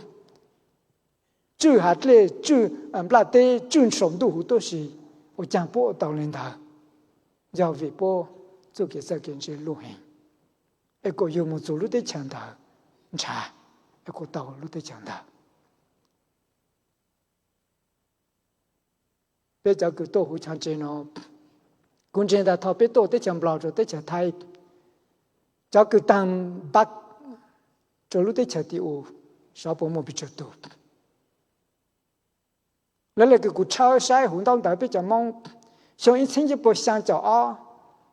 tswj hav dlej tswj nplaj teb tswj saum ntuj huv tuab si, ua caag puab ua tau le ntawd? Yog vim puab txuj kev txawj kev ntse luj heev. Es kuas yug moog txug lub teb chaws ntawd nrhav, es kuas tau lub teb chaws ntawd. Peb cov kws tuaj huv chav tsev no, kuv ntseeg tas thaum peb tuaj teb chaws Nplog rua teb chaws Thaib, cov kws taag npab rua lub teb chaws tim u, xyov puas muaj pes tsawg tug. Lawv le kws kuv tshawb saib huv ntaub ntawv peb cov Moob, xyoo ib txheeb cuaj pua xyaa caum ob,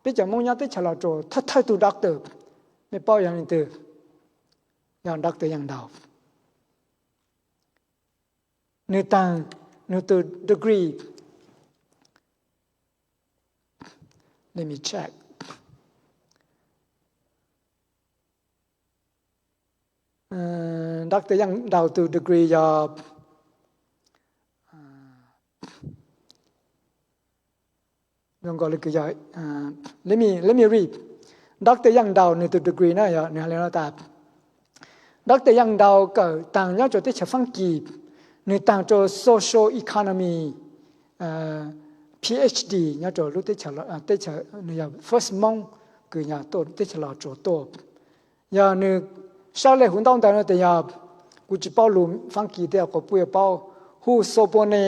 peb cov Moob nyob teb chaws Los Tsuas thawj thawj tug doctor, mej paub yog leej twg? Yog Doctor Yeej Ntaus. Nwg taag nwg tug degree, let me check. Doctor Yeej Ntaus tug degree yog, zoo nkaus le kws yog, let me, let me read. Doctor Yeej Ntaus nwg tug degree na yog nwg has le nuav tas, Doctor Yeej Ntaus kawm taag nyob rua teb chaws Faab Kis, nwg taag rua social economy, PhD nyob rua lub teb chaws, teb chaws, nwg yog first Moob kws yog tuaj teb chaws Los Tsuas tuaj. Yog nwg saib le huv ntaub ntawv no tes yog, kuv tsis paub lug Faab Kis tej, quas puj yuav paub, hu Sorbonne,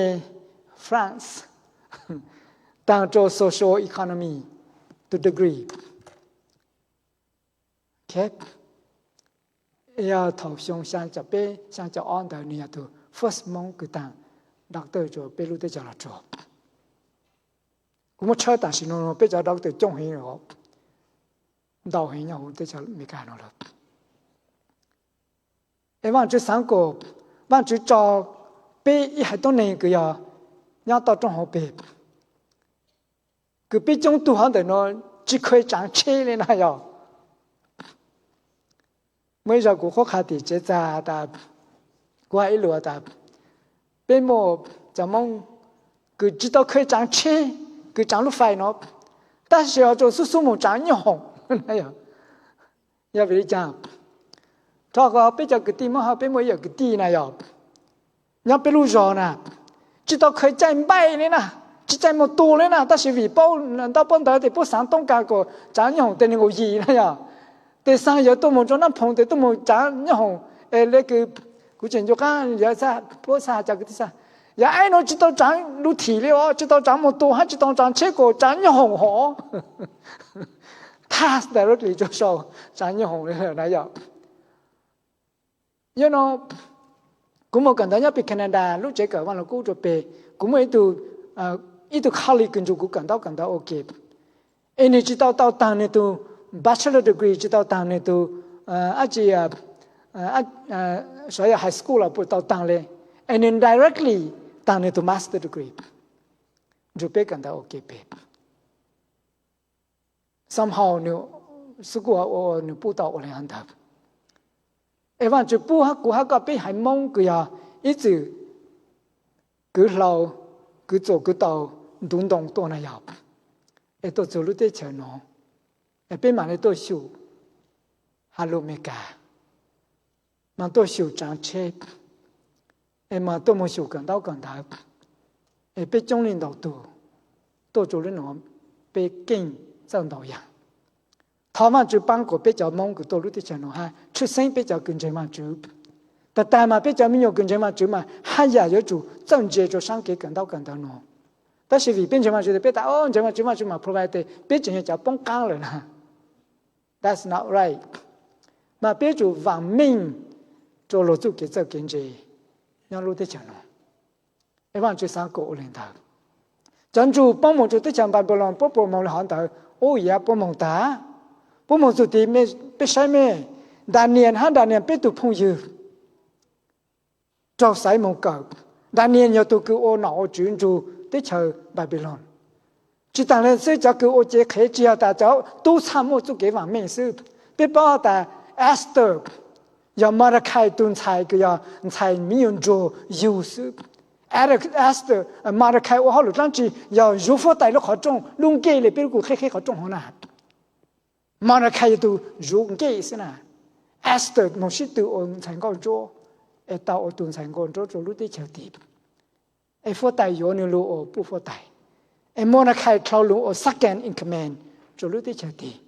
France, taag rua social economy tug degree. Yog thaum xyoo xyaa caum peb xyaa caum ob ntawd nwg yog tug first Moob kws taag doctor rua peb lub teb chaws Los Tsuas. Kuv muab tshawb tam sim no peb cov doctor coob heev, ntau heev nyob hauv teb chaws Amelikas no lawm. Es Vaajtswv xaav kom Vaajtswv tso peb ib haiv tuab neeg kws yog nyob toj roob hauv peg, kws peb coob tug hov ntawm no tsi kheev tsaav tsheb le na yog. Muaj ib zaug kuv qhuab qha tim tsev txag tas, kuv has ib lus tas, peb muaj cov Moob kws tsi tau kheev tsaav tsheb, kws tsaav lub fais no, tab sis ho tau xub xub moog tsaav nyoob hoom. Yog vim li cas? Rua qhov peb cov kwv tij Moob hab peb muaj ib yawm kwv tij na yog, nyob peb lub zog na, tsi tau kheev caij npaij le na, tsi caij moog tu le na, tab sis vim paub ntaub paub ntawv tes puab xaav toob kas kom tsaav nyoob hoom tes nwg nkaum yim na yog. Tes xaa yawg tuaj moog rua Naj Phoom tes tuaj moog tsaav nyoob hoom, es le kws kuv tseem ncu qaab yawg puab xaav has cov kwv tij xaav, yog aib nuav tsi tau tsaav lub thim le os, tsi tau tsaav moog tu hab tsi tau tsaav tsheb kom tsaav nyoob hoom hov. Task directly rua sau tsaav nyoob hoom le na yog. Yog no, kuv moog kawm ntawv nyob peg Canada lub tsev kawm Vaaj Lug Kub rua peg, kuv muaj ib tug colleague kws nrug kuv kawm ntaub kawm ntawv ua ke, es nwg tsi tau tau taag nwg tug bachelor degree, tsi tau taag nwg tug, ab tsi, sov yog high school los puas tau taag le, es nwg directly taag nwg tug master degree nrug peb kawm ntawv ua ke peg. Somehow nwg xub kuj ua nwg pub tau ua le hov ntawd. Es Vaajtswv pub hab kuv hab koj peb haiv Moob kws yog ib txwm kwv hlau, kwv txuas kwv tau ntuv ntoo tuaj na yog, es tuaj txug lub teb chaws no, es peb mam le tuaj xyum has lug Amelikas, mas tuaj xyum tsaav tsheb, es mas tuaj moog xyum kawm ntaub kawm ntawv, es peb coob le ntau tug tuaj rua lub nuav, peb keej txawj ntau yaam. Thov Vaajtswv paab kuas peb cov Moob kws tuaj lub teb chaws no hab tshwj xeeb peb cov kws ntseeg Vaajtswv, tag tag mas peb cov me nyuam kws ntseeg Vaajtswv mas haj yam yuav tsum txawj ntse rua saab kev kawm ntaub kawm ntawv no. Tab sis vim peb ntseeg Vaajtswv tes peb tas, o, ntseeg Vaajtswv, Vaajtswv mas provide tes peb tseem yog cov poob qaab lawm na. That's not right. Mas peb yuav tsum vaam meej rua luag txuj kev txawj kev ntse nyob lub teb chaws no. Es Vaajtswv xaav kuas ua le ntawd. Cov ntsug poob moog rua teb chaws Npanpilon puab puas moog le hov ntawd? Ub, yav puab moog tag. Puab moog txug tid, peb saib mej, Daniel hab Daniel peb tug phooj ywg raug xaiv moog kawm. Daniel yog tug kws ua nom ua tswv nrug teb chaws Npanpilon. Tsi taag le xwb, cov kws ua cev qhev tsi yog tas cov tub txhaj muaj txuj kev vaam meej xwb. Peb paub tas Esther yog Mordecai tug ntxhais kws yog ntxhais miv nyuas nruag yug xwb. Esther, Mordecai ua hauj lwm dlaab tsi? Yog zuv fuab tais lub qhov rooj, lub nkeeg le peb lub kws qheb qheb qhov rooj hov na. Mordecai yog tug zuv nkeeg xwb na. Esther moog sib tw ua ntxhais nkauj ntsuab, es tau ua tug ntxhais nkauj ntsuab rua lub teb chaws tid. Es fuab tais yuav nwg lug ua puj fuab tais. Es Mordecai dlhau lug ua second in command rua lub teb chaws tid.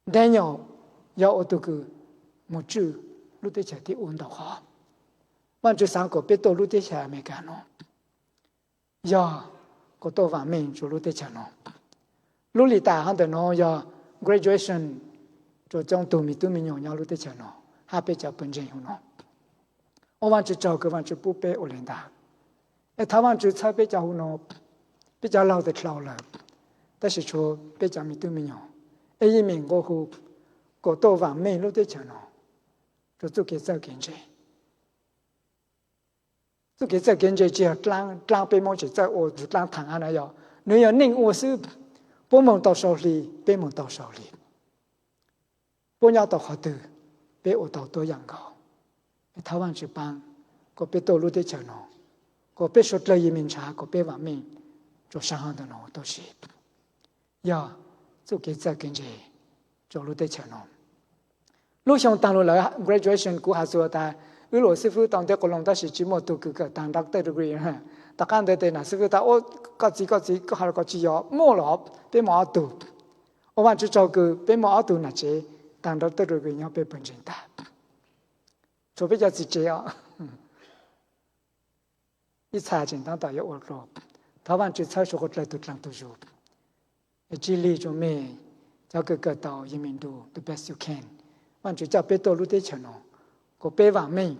Daniel yog ua tug kws moog tswj lub teb chaws tid ua ntau qhov. Vaajtswv xaav kuas peb tuaj lub teb chaws Amelikas no yog kuas tuaj vaam meej rua lub teb chaws no. Lub lim tas hov ntawm no yog graduation rua coob tug me tub me nyuam nyob lub teb chaws no hab peb cov pawg ntseeg huv no. Ua Vaajtswv tsaug kws Vaajtswv pub peb ua le ntawd. Es thov Vaajtswv txhawb peb cov huv no, peb cov laug tes dlhau lawm, tab sis tshuav peb cov me tub me nyuam, es yeej meem nqua hu kuas tuaj vaam meej lub teb chaws no rua txuj kev txawj kev ntse. Txuj kev txawj kev ntse tsi yog dlaab, dlaab peb Moob tseem txawj ua tug dlaab thaam hab na yog, nwg yog neej ua xwb. Puab moog tau sau hli, peb moog tau sau hli. Puab nyob tau qhov twg, peb ua tau tuab yaam nkaus. Thov Vaajtswv paab kuas peb tuaj lub teb chaws no, kuas peb suav dlawg yeej meej ntshaw kuas peb vaam meej rua sab hov ntawm no tuaj si. Yog txuj kev txawj kev ntse rua lub teb chaws no. Lub xyoo taag lug lawm graduation kuv has txug tas wb lub xib fwb tau nteg quas loos tab sis tsi muaj tug kws kawm taag doctor degree. Tom qaab ntawd tes nam xib fwb tas, koj txiv, koj txiv, koj has los koj tsi yog muaj los peb muaj ob tug. Ua Vaajtswv tsaug kws peb muaj ob tug nam tsev taag doctor degree nyob peb pawg ntseeg tag. Tshuav peb cov txiv tsev os. Ib txha tseem taab tom yuav ua dlua. Thov Vaajtswv txhawb suav dlawg tug dlaag tug zug. Tsi lig rua mej, cov kws kawm tau yeej meej nrug the best you can. Vaajtswv coj peb tuaj lub teb chaws no kuas peb vaam meej.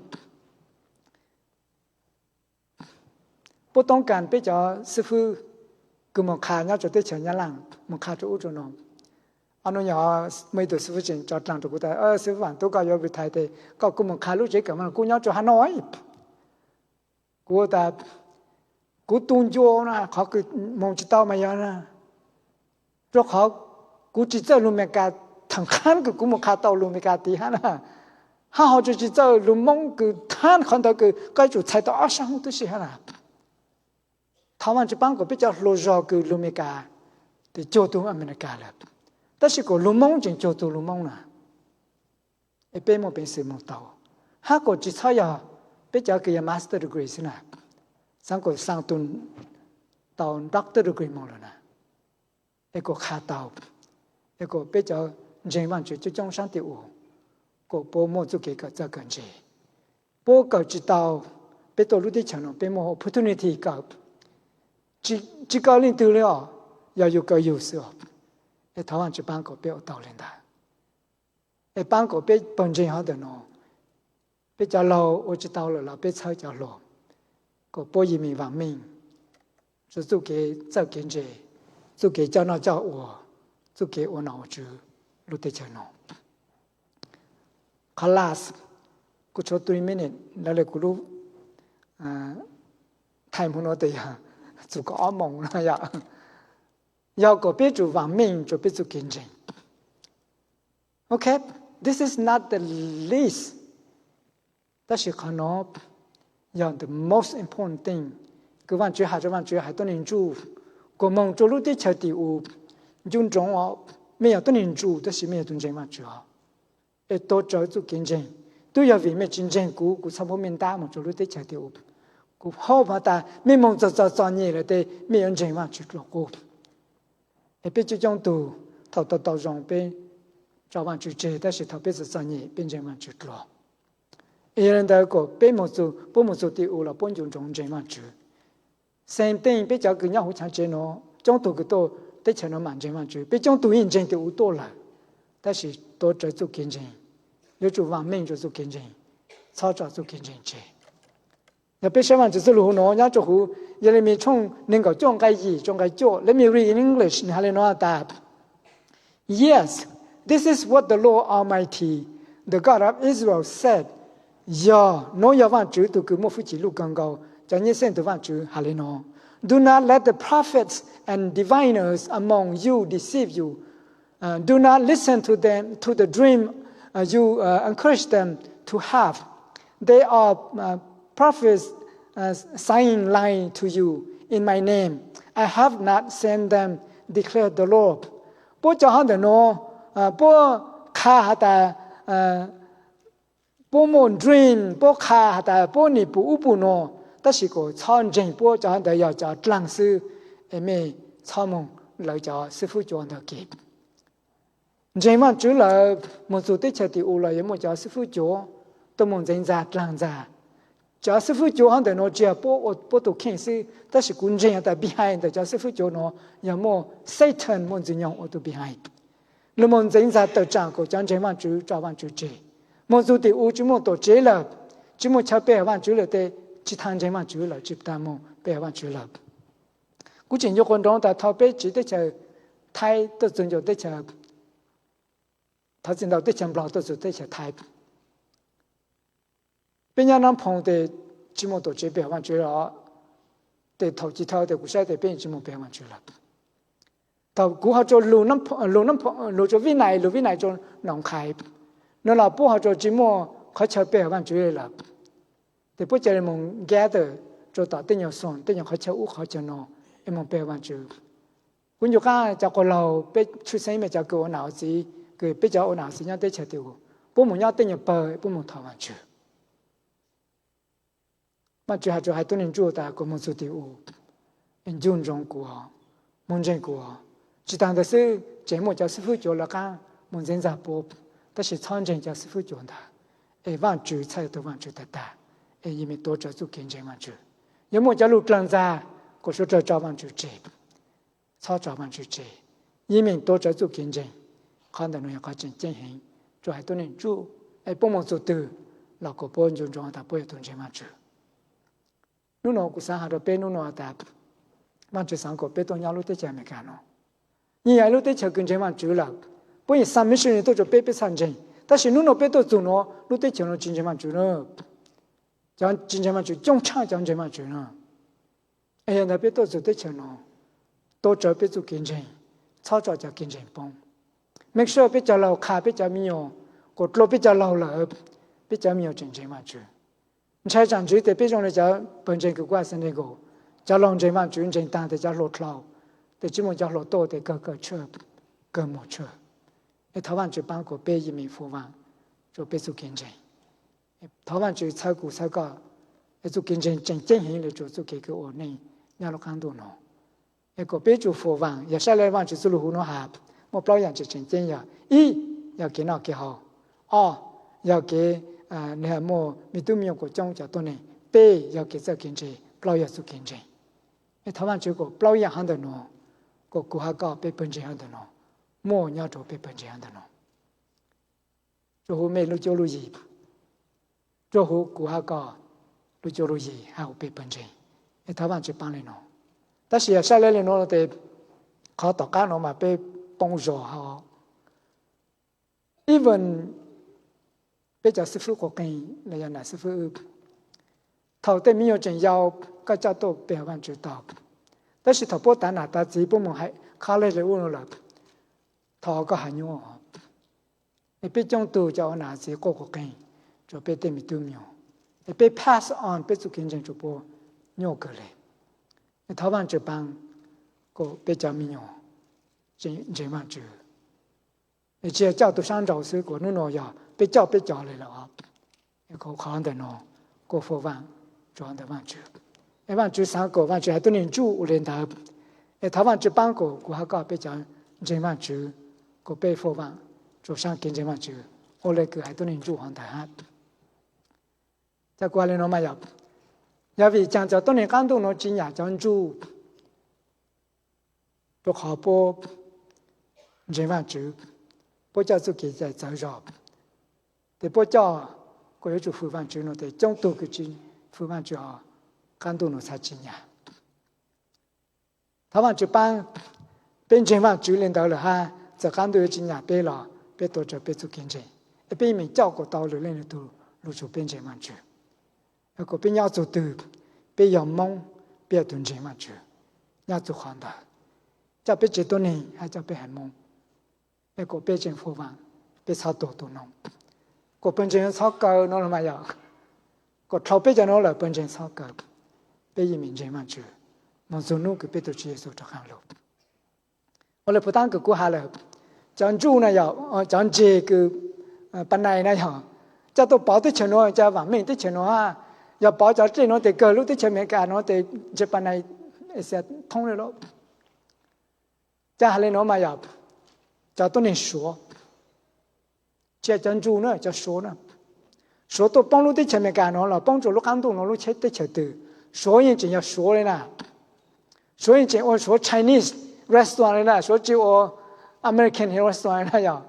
Puab toob kas peb cov xib fwb kuv mus qha nyob rau teb chaws Nyab Laj, mus qha rau ub rau no. Ob hnub no muaj ib tug xib fwb tseem tso dlaag rau kuv tas, Xib fwb Vaam Tub, koj yuav retire tes koj kuj mus qha lub tsev kawm Hmoob Lauj, kuv nyob rau Hà Nội. Kuv tas, kuv tu ncua na, qhov kws moog tsis tau mas yog na, rau qhov kuv tsis txawj lug Amelikas, thaam qhab kws kuv mus qha tau lug Amelikas tid hab na, hab ho tsis txawj lug Moob kws thab qhov ntawd kws koj yuav tsum txhais tau ob sab hoob tub si hab na. Thov Vaajtswv paab kom peb cov hluas zog kws lug Amelikas tes cuag tug Amelikas lawm, tab sis kom lug Moob tseem cuag tug lug Moob na, es peb muaj peev xwm moog tau, hab kom tsis txhob yog peb cov kws yog master degree xwb na, xaav kom xaa tug tau doctor degree moog lawm na, es kom qha tau, es kom peb cov ntseeg Vaajtswv coob coob sab tim u, kom puab muaj txuj kev kawm txawj kawm ntse. Puab kawm tsis tau, peb tuaj lub teb chaws no peb muaj opportunity kawm, tsis kawm leej twg li os, yog yug kawm yug xwb os. Es thov Vaajtswv paab kom peb ua tau li ntawd, es paab kom peb pawg ntseeg hov ntawm no, peb cov laug ua tsis tau lawm los peb txhawb cov hluas, kom puab yeej meem vaam meej rua txuj kev txawj kev ntse, txuj kev coj noj coj ua, txuj kev ua nom ua tswv lub teb chaws no. Qhov last, kuv tshuav three minutes, lawv le kuv lub time hmo no tes yog txug kaum ob moos no yog, yog kom peb tsum vaam meej rua peb txuj kev ntseeg. Ok, this is not the least, tab sis qhov no yog the most important thing kws Vaajtswv has rua Vaajtswv haiv tuab neeg ntsuj, kom moog rua lub teb chaws tim u ncu ntsoov os, mej yog tuab neeg ntsuj tab sis mej yog tug ntseeg Vaajtswv os, es tuav rawv txuj kev ntseeg. Tub yog vim mej tsis ntseeg kuv, kuv txhob muab mej ntab moog rua lub teb chaws tim u. Kuv hope has tas mej moog txug txom txom nyem lawm tes mej yuav ntseeg Vaajtswv dlua qub. Es peb coob coob tug thaum tau tau zoo peb tso Vaajtswv tseg, tab sis thaum peb txom txom nyem peb ntseeg Vaajtswv dlua. Es yog li ntawd kom peb moog txug, puab moog txug tim u los puab ncu ntsoov ntseeg Vaajtswv. Same thing, peb cov kws nyob huv chaav tsev no, coob tug kws tuaj teb chaws no maam ntseeg Vaajtswv, peb coob tug yeej ntseeg tim u tuaj lawm, tab sis tuav rawv txuj kev ntseeg, yuav tsum vaam meej rua txuj kev ntseeg, txhob tso txuj kev ntseeg tseg. Yog peb saib Vaajtswv txuj lug huv no nyob rua huv Yelemis tshooj neeg nkaum cuaj nqai yim rua nqai cuaj, let me read in English, nwg has le nuav tas, Yes, this is what the Lord Almighty, the God of Israel, said. Yog, nuav yog Vaajtswv tug kws muaj hwj chim luj kawg nkaus, cov nyab xeeb tug Vaajtswv has le nuav, Do not let the prophets and diviners among you deceive you. Uh, do not listen to them, to the dream, uh, you, uh, encourage them to have. They are, uh, prophets, uh, saying lie to you in my name. I have not sent them, declared the Lord. Puab cov hov ntawm nuav, uh, puab qha has tas, uh, puab muaj dream, puab qha has tas puab nim pum ub pum nuav, tab sis kom txhob ntseeg puab, cov hov ntawd yog cov dlaag xwb, es mej txhob moog lawv cov xib fwb cuav ntawd kev. Ntseeg Vaajtswv lawm, moog txug teb chaws tim u los yuav muaj cov xib fwb cuav tuaj moog ntxeev ntxag dlaag ntxag. Cov xib fwb cuav hov ntawm nuav tsis yog puab ua puab tug kheej xwb, tab sis kuv ntseeg has tas behind ntawm cov xib fwb cuav nuav yog muaj Satan, muaj Ntxwg Nyoog ua tug behind. Lug moog ntxeev ntxag tawm tsaam kom cov ntseeg Vaajtswv tso Vaajtswv tseg. Moog txug tim u tsis muaj tuam tsev lawm, tsis muaj chaw pe hawm Vaajtswv lawm tes tsis tas ntseeg Vaajtswv lawm, tsis tas moog pe hawm Vaajtswv lawm. Kuv tseem nco quas nroo tas thaum peb tsiv teb chaws Thaib tuaj txug ncua teb chaws, thaum txiv ntau teb chaws Nplog tuaj txug teb chaws Thaib, peb nyob Nab Phoo tes tsis muaj tuam tsev pe hawm Vaajtswv los, tes thaum chiv thawj tes kuv saib tes peb tsis moog pe hawm Vaajtswv lawm. Thaum kuv ho rua lug, lug rua Vib Nais, lug Vib Nais rua Noov Qhais, nuav los puab ho rua tsis muaj qhov chaw pe hawm Vaajtswv lawm. Tes puab ca le moog gather rua tom tej nyuag xoom, tej nyuag qhov chaw ub qhov chaw no, es moog pe hawm Vaajtswv. Kuv ncu qaab cov quas laug, peb tshwj xeeb mej cov kws ua nam ua txiv, kws peb cov ua nam ua txiv nyob teb chaws tim u, puab moog nyob tej nyuag pawg, puab moog thov Vaajtswv. Vaajtswv has rua haiv tuab neeg ntsuj tas kom moog txug tim u, ncu ntsoov kuv, moog ntseeg kuv. Tsis tas ntawd xwb, tseem muaj cov xib fwb cuav lawv qaab moog ntxeev ntxag puab, tab sis txhob ntseeg cov xib fwb cuav ntawd, es Vaajtswv txhaj yog tug Vaajtswv tag tag, es yeej meem tuav rawv txuj kev ntseeg Vaajtswv. Yog muaj cov lug dlaag ntxag, kom suav dlawg tso Vaajtswv tseg, txhob tso Vaajtswv tseg, yeej meem tuav rawv txuj kev ntseeg. Qhov ntawm nuav yog qhov tseem ceeb heev rua haiv tuab neeg ntsuj, es puab moog txug twg los kom puab ncu ntsoov tas puab yog tug ntseeg Vaajtswv. Nub nua kuv xaav has rua peb nub nua tas, Vaajtswv xaav kuas peb tuaj nyob lub teb chaws Amelikas no, yeej yog ib lub teb chaws kws ntseeg Vaajtswv lawm. Puab yeej xa mission tuaj rua peb, peb txhaj ntseeg. Tab sis nub nua peb tuaj txug nuav, lub teb chaws nuav tsi ntseeg Vaajtswv na, cov tsi ntseeg Vaajtswv coob tshaj cov ntseeg Vaajtswv na. Yog ntawd peb tuaj txug teb chaws nuav, tuav tswv peb txuj kev ntseeg, txhob tso cov kev ntseeg poob. Make sure peb cov laug qha peb cov me nyuam, kuas dlua peb cov laug lawm, peb cov me nyuam tseem ntseeg Vaajtswv. Ntshai tsam ntswv tes peb zoo le cov pawg ntseeg kws kuv has xab nte nkaus, cov laug ntseeg Vaajtswv ntseeg taag tes cov hluas dlhau, tes tsi muaj cov hluas tuaj tes kawg kawg tshaj, kawg moog tshaj. Es thov Vaajtswv paab kuas peb yeej meem foob vaam rua peb txuj kev ntseeg. Thov Vaajtswv txhawb kuv txhawb koj, es txuj kev ntseeg tseem ceeb heev le rua txuj kev kws ua neej nyob lub qaab ntuj nuav. Es kuas peb tsuas foob vaam, yog saib le Vaajtswv txuj lug huv nuav has, muaj plaub yaam tseem tseem ceeb yog, ib, yog kev noj kev haus, ob, yog kev muaj me tub me nyuam kuas coob cov tuab neeg, peb, yog kev txawj kev ntse, plaub, yog txuj kev ntseeg. Es thov Vaajtswv kuas plaub yaam hov ntawm nuav, kuas kuv hab koj peb pawg ntseeg hov ntawm nuav, muaj nyob rua peb pawg ntseeg hov ntawm nuav. Rua huv mej lub cuab lub yig, rua huv kuv hab koj lub cuab lub yig hab huv peb pawg ntseeg. Es thov Vaajtswv paab le nuav. Tab sis yog saib le le nuav tes, qhov tom qab nuav mas peb poob zog hab. Even peb cov xib fwb quas qeeg los yog nam xib fwb, thaum tej me nyuam tseem yau, koj coj tuaj pe hawm Vaajtswv tau. Tab sis thaum puab tav nam tav txiv puab moog hais college le ub nuav lawm, thov koj has nyuaj. Es peb coob tug cov ua nam txiv quaj quas qeeg rua peb tej me tub me nyuam, es peb pass on peb txuj kev ntseeg rua puab nyuaj kawg le. Es thov Vaajtswv paab kuas peb cov me nyuam tseem ntseeg Vaajtswv. Es tsi yog coj tug sab nraud xwb, kuas nub nuav yog peb coj peb cov le lawm os. Qhov ntawm nuav kuas foob vaam rua ntawm Vaajtswv. Es Vaajtswv xaav kuas Vaajtswv has tuab neeg ntsuj ua le ntawd. Es thov Vaajtswv paab kuas kuv hab koj peb cov ntseeg Vaajtswv, kuas peb foob vaam rua saab kev ntseeg Vaajtswv ua le kws has tuab neeg ntsuj hov ntawd hab. Ca kuas le nuav mas yog, yog vim caag cov tuab neeg qaab ntuj nuav tsi nyam cov ntsuj? Rua qhov puab ntseeg Vaajtswv, puab coj txuj kev cai txawv zog, tes puab coj kuas yuav tsum fwm Vaajtswv nuav tes coob tug kws tsi fwm Vaajtswv hov, qaab ntuj nuav txhaj tsi nyam. Thov Vaajtswv paab, peb ntseeg Vaajtswv le ntawd lawm hab txawm qaab ntuj yuav tsi nyam peb los peb tuav tswv peb txuj kev ntseeg, es peb yeej meem coj kuas tau lwm leej lwm tug lug tsua peb ntseeg Vaajtswv. Kuas peb nyob txug twg, peb yog Moob, peb yog tug ntseeg Vaajtswv, nyob txug qhov ntawd, coj peb tsev tuab neeg hab coj peb haiv Moob, es kuas peb tseem foob vaam, peb txhob tuag tu noob. Kuas pawg ntseeg txhob kaw nuav los mas yog, kuas dlhau peb cov nuav lawm pawg ntseeg txhob kaw, peb yeej meem ntseeg Vaajtswv moog txug nub kws peb tug Tswv Yexus rov qaab lug. Ua le puv taab kws kuv has lawm, cov ntsuj na yog, cov ntseeg kws pa nais na yog, coj tuaj pov teb chaws nuav, cov vaam meej teb chaws nuav, yog pov cov dlej nuav tes kawg lub teb chaws Amelikas nuav tes ntseeg pa nais Asia thoob le lawm. Ca has le nuav mas yog cov tuab neeg Suav, tsi yog cov ntsuj na, cov Suav na. Suav tuaj poob lub teb chaws Amelikas nuav los poob rua lub qaab ntuj nuav lub teb chaws twg, Suav yeej tseem yog Suav le na. Suav yeej tseem ua Suav Chinese restaurant le na, Suav tsi ua American restaurant le na yog.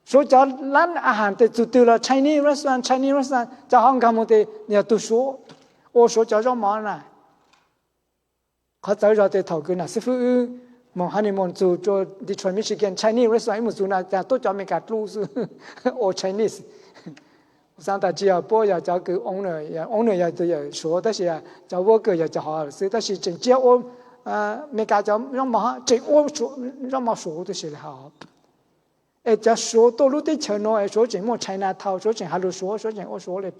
Suav cov laab a has tes txug twg los Chinese restaurant, Chinese restaurant, cov hov nkaag moog tes yog tug Suav, ua Suav cov zaub mov na. Qhov txawv zog tes thaum kws nam xib fwb wb moog honeymoon txug rua Detroit, Michigan, Chinese restaurant wb moog txug na cas tuab cov Amelikas dlub xwb, ua Chinese. Xaav tas tsi yog puab yog cov kws owner, owner yog Suav tab sis cov worker yog cov hov xwb, tab sis tseem tsi ua Amelikas cov zaub mov, tseem ua zaub mov Suav tib si le hov. Es cov Suav tuaj lub teb chaws nuav es Suav tseem muaj Chinatown, Suav tseem has lus Suav, Suav tseem ua Suav le,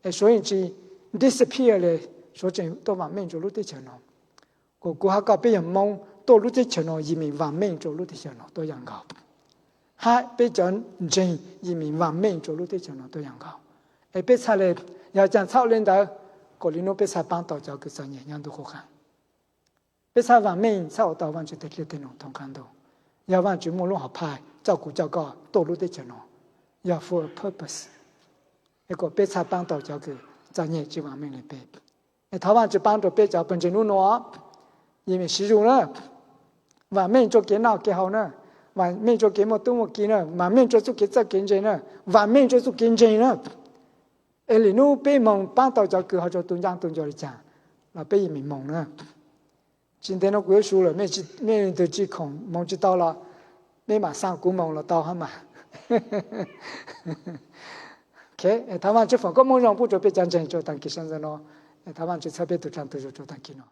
es Suav yeej tsi disappear le, Suav tseem tuaj vaam meej rua lub teb chaws nuav. Kuas kuv hab koj peb yog Moob tuaj lub teb chaws nuav yeej meem vaam meej rua lub teb chaws nuav tuab yam nkaus, hab peb cov ntseeg yeej meem vaam meej rua lub teb chaws nuav tuab yam nkaus. Es peb txhaj le, yog caag txhob le ntawd, kuas le nub peb txhaj paab tau cov kws txom nyem nyob ntuj qub qab. Peb txhaj vaam meej txhaj ua tau Vaajtswv tag dlej teg noog thoob qaab ntuj. Yog Vaajtswv muaj lub hom phaj coj kuv coj koj tuaj lub teb chaws nuav, yog for a purpose, es kuas peb txhaj paab tau cov kws txom nyem tsi vaam meej le peb. Es thov Vaajtswv paab rua peb cov pawg ntseeg nub nua, yeej meem siv zug na, vaam meej rua kev noj kev haus na, vaam meej rua kev muaj tub muaj ki na, vaam meej rua txuj kev txawj kev ntse na, vaam meej rua txuj kev ntseeg na. Es le nub peb moog paab tau cov kws ho rua tu ncaab tu ncua le caag los peb yeej meem moog na. Tsis ntev no kuv yuav su lawm, mej leej twg tsis khoom moog tsis tau los mej mam xa kuv moog los tau hab mas. Thov Vaajtswv foom koob moov zoo pub rua peb cov ntseeg rua taag kis sab ntxwg no. Thov Vaajtswv txhawb peb tug dlaag tug zug rua taag kis no.